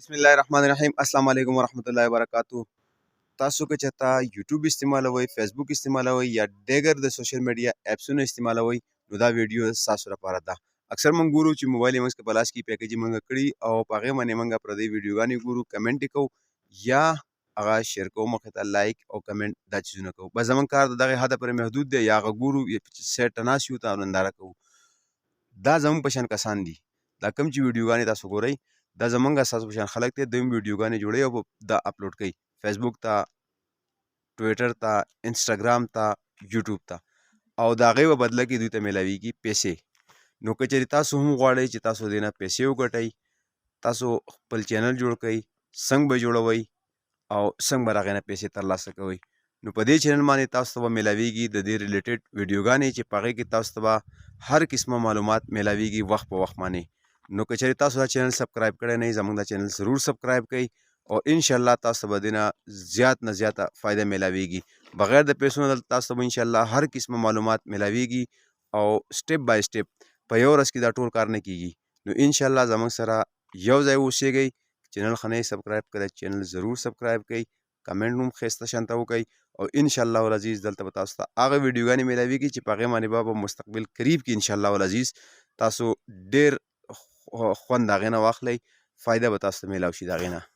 بسم الله الرحمن الرحیم. السلام علیکم ورحمت الله وبرکاتو. تاسو که چېرته یوټیوب استعمالوئ، فیسبوک استعمالوئ یا دیګر د سوشل میډیا اپسونه استعمالوئ، نو دا ویډیو ستاسو لپاره ده. اکثر موږ ګورو چې موبایل یې موږ په لاس کې پیکج موږ کړي او په هغې باندې موږ پردۍ ویډیوګانې ګورو، کمنټ یې کوو یا هغه شیر کوو، مخې ته لایک او کمنټ دا څیزونه کوو. بس زموږ کار د دغې حده پورې محدود دی، یا هغه ګورو یا سیټ ته ناست یو ته ننداره کوو. دا زموږ په شان کسان دي. دا کوم چې ویډیوګانې تاسو ګورئ، دا زمونږ ستاسو په شان خلک دي. دوی ویډیوګانې جوړوي او دا اپلوډ کوي فیسبوک ته، ټویټر ته، انسټاګرام ته، یوټیوب ته، او د هغې په بدله کې دوی ته میلاویږي پیسې. نو که چېرې تاسو هم غواړئ چې تاسو دې نه پیسې وګټئ، تاسو خپل چینل جوړ کړئ، څنګه به جوړوئ او څنګه به د هغې نه پیسې ترلاسه کوئ؟ نو په دې چینل باندې تاسو ته به میلاویږي د دې ریلیټډ ویډیوګانې چې په هغې کې تاسو ته به هر قسمه معلومات میلاویږي وخت په وخت باندې. نو که چېرې تاسو دا چینل سبسکرایب کړی نه، زموږ دا چینل ضرور سبسکرایب کړئ او ان شاء الله تاسو ته به دینه زیات نه زیاته فایده میلاویږي. بغیر د پیسو نه دلته تاسو ته به ان شاء الله هر قسمه معلومات میلاویږي او سټپ بای سټپ. په یو ورځ کې دا ټول کار نه کیږي. نو ان شاء الله زموږ سره یو ځای اوسېږئ. چینل خو نه سبسکرایب کړئ، چینل ضرور سبسکرایب کړئ، کمنټ هم ښایسته شانته وکړئ او ان شاء الله العزیز دلته به تاسو ته هغه ویډیوګانې میلاویږي چې په هغې باندې به په مستقبل قریب کې ان شاء الله العزیز تاسو ډېر خوند د هغې نه واخلئ، فایده به تاسو ته میلاو شي د هغې نه.